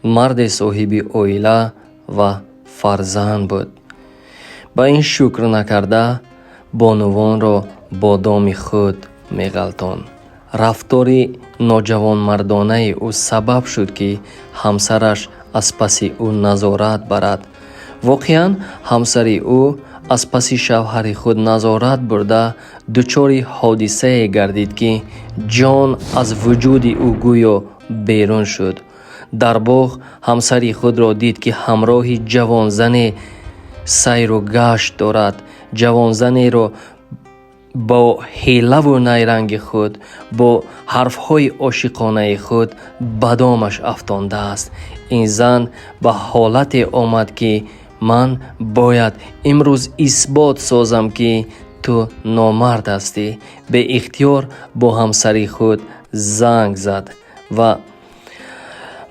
Марде соҳиби оила ва фарзанд буд. Ба ин шукр накарда, бонувонро бо доми худ меғалтонд. Рафтори ноҷавонмардонаи ӯ сабаб шуд, ки ҳамсараш аз паси ӯ назорат барад. Воқеан, ҳамсари ӯ аз паси шавҳари худ назорат бурда, дучори ҳодисае гардид, ки ҷон аз вуҷуди ӯ гӯё берун шуд. Дар боғ ҳамсари худро дид, ки ҳамроҳи ҷавонзане сайру гашт дорад. Ҷавонзанеро бо ҳилаву найранги худ, бо ҳарфҳои ошиқонаи худ ба домаш афтондааст. Ин зан ба ҳолате омад, ки ман бояд имрӯз исбот созам, ки ту номард ҳастӣ. Беихтиёр бо ҳамсари худ занг зад ва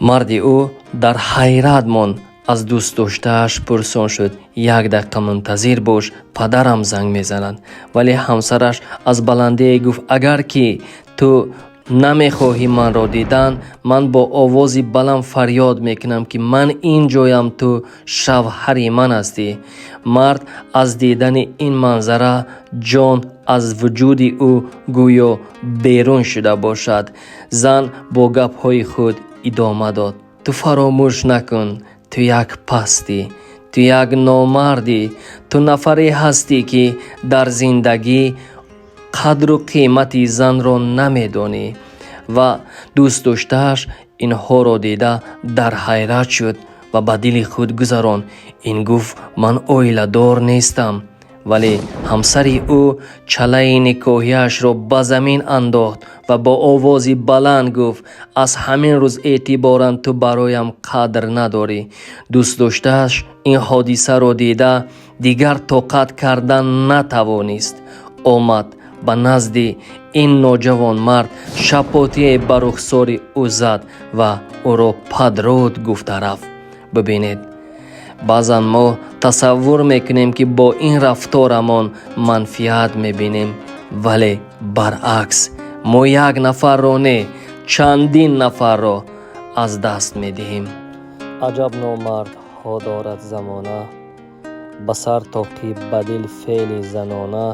марди ӯ дар ҳайрат монд. Аз дӯстдоштааш пурсон шуд: «Як дақиқа мунтазир бош, падарам занг мезанад». Вале ҳамсараш аз баландие гуфт: «Агар ки ту намехоҳӣ манро дидан, ман бо овози баланд фарёд мекунам, ки ман ин ҷоям, ту шавҳари ман ҳастӣ». Мард аз дидани ин манзара ҷон аз вуҷуди ӯ гӯё берун шуда бошад. Зан бо гапҳои худ идома дод: «Ту фаромӯш накун, ту як пастӣ, ту як номардӣ, ту нафаре ҳастӣ, ки дар зиндагӣ қадру қимати занро намедонӣ». Ва дӯстдоштааш инҳоро дида дар ҳайрат шуд ва ба дили худ гузаронд: «Ин гуфт, ман оиладор нестам». Вале ҳамсари ӯ чалаи никоҳияшро ба замин андохт ва бо овози баланд гуфт: «Аз ҳамин рӯз эътиборан ту бароям қадр надорӣ». Дӯстдоштааш ин ҳодисаро дида, дигар тоқат кардан натавонист. Омад ба назди ин ноҷавонмард, шапотие ба рухсори ӯ зад ва ӯро падруд гуфта рафт. Бибинед, баъзан мо тасаввур мекунем, ки бо ин рафторамон манфиат мебинем, вале баръакс, мо як нафарро не, чандин нафарро аз даст медиҳем. Аҷаб номардҳо дорад замона, ба сар тоқӣ, ба дил феъли занона.